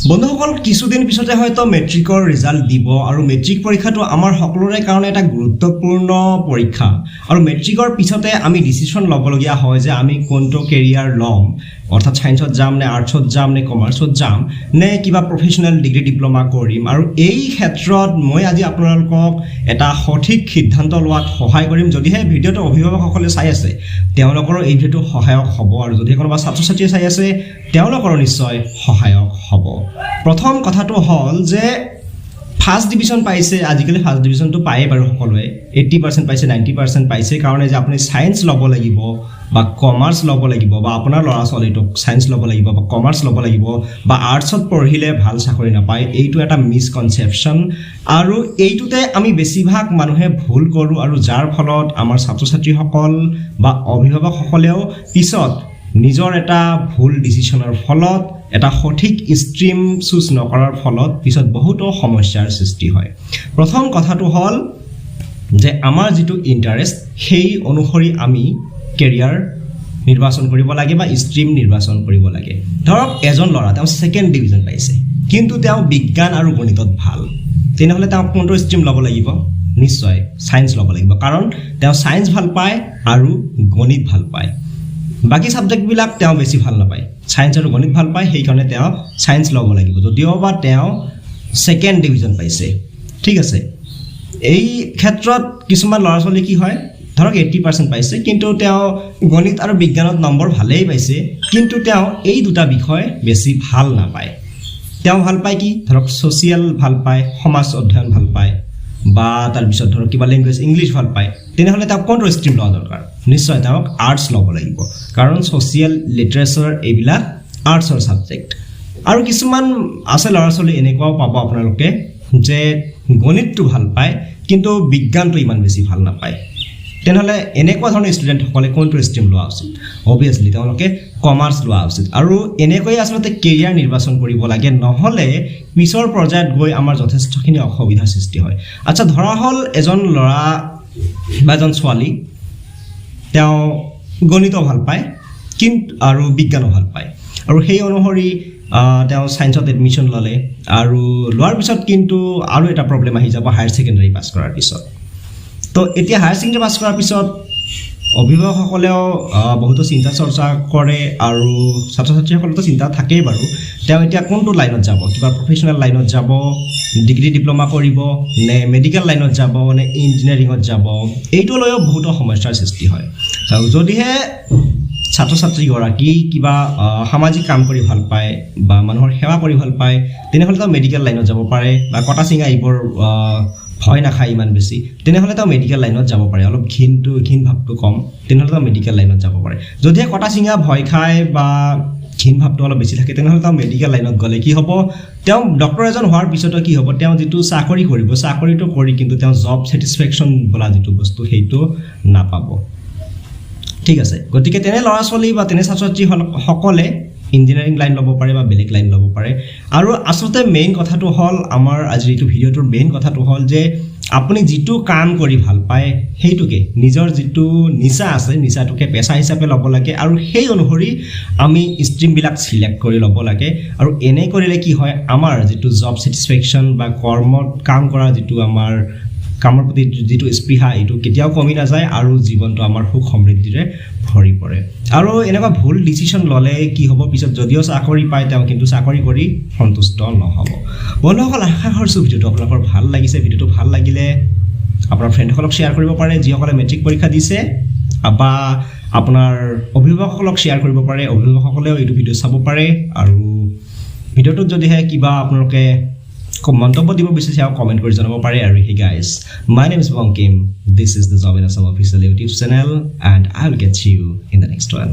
বন্ধুসকল, কিছুদিন পিছতে হয়তো মেট্ৰিকৰ ৰিজাল্ট দিব আৰু মেট্ৰিক পৰীক্ষাটো আমাৰ সকলোৰে কাৰণে এটা গুৰুত্বপূৰ্ণ পৰীক্ষা। আৰু মেট্ৰিকৰ পিছতে আমি ডিচিশ্যন ল'বলগীয়া হয় যে আমি কোনটো কেৰিয়াৰ ল'ম, অৰ্থাৎ ছায়েন্সত যাম নে আৰ্টছত যাম নে কমাৰ্চত যাম নে কিবা প্ৰফেচনেল ডিগ্ৰী ডিপ্ল'মা কৰিম। আৰু এই ক্ষেত্ৰত মই আজি আপোনালোকক এটা সঠিক সিদ্ধান্ত লোৱাত সহায় কৰিম। যদিহে ভিডিঅ'টো অভিভাৱকসকলে চাই আছে, তেওঁলোকৰো এই ভিডিঅ'টো সহায়ক হ'ব আৰু যদি কোনোবা ছাত্ৰ ছাত্ৰীয়ে চাই আছে, তেওঁলোকৰো নিশ্চয় সহায়ক হ'ব। প্ৰথম কথাটো হ'ল যে ফাৰ্ষ্ট ডিভিশ্যন পাইছে, আজিকালি ফাৰ্ষ্ট ডিভিশ্যনটো পায়েই বাৰু সকলোৱে, 80% পাইছে, 90% পাইছে কাৰণে যে আপুনি ছায়েন্স ল'ব লাগিব বা কমাৰ্চ ল'ব লাগিব বা আপোনাৰ ল'ৰা ছোৱালীটোক ছায়েন্স ল'ব লাগিব বা কমাৰ্চ ল'ব লাগিব বা আৰ্টছত পঢ়িলে ভাল চাকৰি নাপায়, এইটো এটা মিছকনচেপশ্যন। আৰু এইটোতে আমি বেছিভাগ মানুহে ভুল কৰোঁ আৰু যাৰ ফলত আমাৰ ছাত্ৰ ছাত্ৰীসকল বা অভিভাৱকসকলেও পিছত নিজৰ এটা ভুল ডিচিশ্যনৰ ফলত, এটা সঠিক ষ্ট্ৰীম চুজ নকৰাৰ ফলত পিছত বহুতো সমস্যাৰ সৃষ্টি হয়। প্ৰথম কথাটো হ'ল যে আমাৰ যিটো ইণ্টাৰেষ্ট, সেই অনুসৰি আমি কেৰিয়াৰ নিৰ্বাচন কৰিব লাগে বা ষ্ট্ৰীম নিৰ্বাচন কৰিব লাগে। ধৰক এজন ল'ৰা, তেওঁ ছেকেণ্ড ডিভিজন পাইছে, কিন্তু তেওঁ বিজ্ঞান আৰু গণিতত ভাল। তেনেহ'লে তেওঁ কোনটো ষ্ট্ৰীম ল'ব লাগিব? নিশ্চয় ছায়েন্স ল'ব লাগিব, কাৰণ তেওঁ ছায়েন্স ভাল পায় আৰু গণিত ভাল পায়। বাকী ছাবজেক্টবিলাক তেওঁ বেছি ভাল নাপায়। ছায়েন্স আৰু গণিত ভাল পায়, সেইকাৰণে তেওঁ ছায়েন্স ল'ব লাগিব, যদিও বা তেওঁ ছেকেণ্ড ডিভিজন পাইছে। ঠিক আছে, এই ক্ষেত্ৰত কিছুমান ল'ৰা ছোৱালী কি হয়, ধৰক 80% পাইছে, কিন্তু তেওঁ গণিত আৰু বিজ্ঞানত নম্বৰ ভালেই পাইছে, কিন্তু তেওঁ এই দুটা বিষয় বেছি ভাল নাপায়। তেওঁ ভাল পায় কি? ধৰক ছ'চিয়েল ভাল পায়, সমাজ অধ্যয়ন ভাল পায় বা তাৰপিছত ধৰক কিবা লেংগুৱেজ, ইংলিছ ভাল পায়। তেনেহ'লে তেওঁক কোনটো ষ্ট্ৰীম লোৱা দৰকাৰ? নিশ্চয় তেওঁক আৰ্টছ ল'ব লাগিব, কাৰণ ছ'চিয়েল, লিটাৰেচাৰ এইবিলাক আৰ্টছৰ ছাবজেক্ট। আৰু কিছুমান আছে ল'ৰা ছোৱালী, এনেকুৱাও পাব আপোনালোকে যে গণিতটো ভাল পায়, কিন্তু বিজ্ঞানটো ইমান বেছি ভাল নাপায়। তেনেহ'লে এনেকুৱা ধৰণৰ ষ্টুডেণ্টসকলে কোনটো ষ্ট্ৰীম লোৱা উচিত? অভিয়াছলি তেওঁলোকে কমাৰ্চ লোৱা উচিত। আৰু এনেকৈয়ে আচলতে কেৰিয়াৰ নিৰ্বাচন কৰিব লাগে, নহ'লে পিছৰ পৰ্যায়ত গৈ আমাৰ যথেষ্টখিনি অসুবিধাৰ সৃষ্টি হয়। আচ্ছা, ধৰা হ'ল এজন ল'ৰা বা এজন ছোৱালী, তেওঁ গণিতো ভাল পায় কিন্তু আৰু বিজ্ঞানো ভাল পায় আৰু সেই অনুসৰি তেওঁ ছায়েন্সত এডমিশ্যন ল'লে। আৰু লোৱাৰ পিছত কিন্তু আৰু এটা প্ৰব্লেম আহি যাব হায়াৰ ছেকেণ্ডেৰী পাছ কৰাৰ পিছত। তো এতিয়া হায়াৰ ছেকেণ্ডেৰী পাছ কৰাৰ পিছত অভিভাৱকসকলেও বহুতো চিন্তা চৰ্চা কৰে আৰু ছাত্ৰ ছাত্ৰীসকলতো চিন্তা থাকেই বাৰু। তেওঁ এতিয়া কোনটো লাইনত যাব? কিবা প্ৰফেচনেল লাইনত যাব, ডিগ্ৰী ডিপ্ল'মা কৰিব নে মেডিকেল লাইনত যাব নে ইঞ্জিনিয়াৰিঙত যাব, এইটো লৈও বহুতো সমস্যাৰ সৃষ্টি হয়। আৰু যদিহে ছাত্ৰ ছাত্ৰীগৰাকী কিবা সামাজিক কাম কৰি ভাল পায় বা মানুহৰ সেৱা কৰি ভাল পায়, তেনেহ'লে তেওঁ মেডিকেল লাইনত যাব পাৰে বা কটা চিঙা এইবোৰ ভয় নাখায় ইমান বেছি, তেনেহ'লে তেওঁ মেডিকেল লাইনত যাব পাৰে। অলপ ঘিণ ভাৱটো কম, তেনেহ'লে তেওঁ মেডিকেল লাইনত যাব পাৰে। যদিহে কটা চিঙা ভয় খায় বা ঘিণ ভাৱটো অলপ বেছি থাকে, তেনেহ'লে তেওঁ মেডিকেল লাইনত গ'লে কি হ'ব? তেওঁ ডক্টৰ এজন হোৱাৰ পিছতো কি হ'ব? তেওঁ যিটো চাকৰি কৰিব, চাকৰিটো কৰি কিন্তু তেওঁ জব ছেটিছফেকশ্যন বোলা যিটো বস্তু, সেইটো নাপাব। ঠিক আছে, গতিকে তেনে ল'ৰা ছোৱালী বা তেনে ছাত্ৰ ছাত্ৰীসকলে ইঞ্জিনিয়াৰিং লাইন ল'ব পাৰে বা বেলেগ লাইন ল'ব পাৰে। আৰু আচলতে মেইন কথাটো হ'ল, আমাৰ আজিৰ এইটো ভিডিঅ'টোৰ মেইন কথাটো হ'ল যে আপুনি যিটো কাম কৰি ভাল পায়, সেইটোকে, নিজৰ যিটো নিচা আছে, নিচাটোকে পেচা হিচাপে ল'ব লাগে আৰু সেই অনুসৰি আমি ষ্ট্ৰীমবিলাক চিলেক্ট কৰি ল'ব লাগে। আৰু এনে কৰিলে কি হয়, আমাৰ যিটো জব ছেটিছফেকশ্যন বা কৰ্মত কাম কৰা যিটো আমাৰ কামৰ প্ৰতি যিটো স্পৃহা, এইটো কেতিয়াও কমি নাযায় আৰু জীৱনটো আমাৰ সুখ সমৃদ্ধিৰে ভৰি পৰে। আৰু এনেকুৱা ভুল ডিচিশ্যন ল'লে কি হ'ব? পিছত যদিও চাকৰি পায় তেওঁ, কিন্তু চাকৰি কৰি সন্তুষ্ট নহ'ব। বন্ধুসকল, আশা কৰিছোঁ ভিডিঅ'টো আপোনালোকৰ ভাল লাগিছে। ভিডিঅ'টো ভাল লাগিলে আপোনাৰ ফ্ৰেণ্ডসকলক শ্বেয়াৰ কৰিব পাৰে, যিসকলে মেট্ৰিক পৰীক্ষা দিছে, বা আপোনাৰ অভিভাৱকসকলক শ্বেয়াৰ কৰিব পাৰে, অভিভাৱকসকলেও এইটো ভিডিঅ' চাব পাৰে। আৰু ভিডিঅ'টোত যদিহে কিবা আপোনালোকে মন্তব্য দিব বিচাৰিছে, কমেণ্ট কৰি জনাব পাৰে। আৰু hey guys, my name is Bankim. This is the Job in Assam official YouTube channel and I will get you in the next one.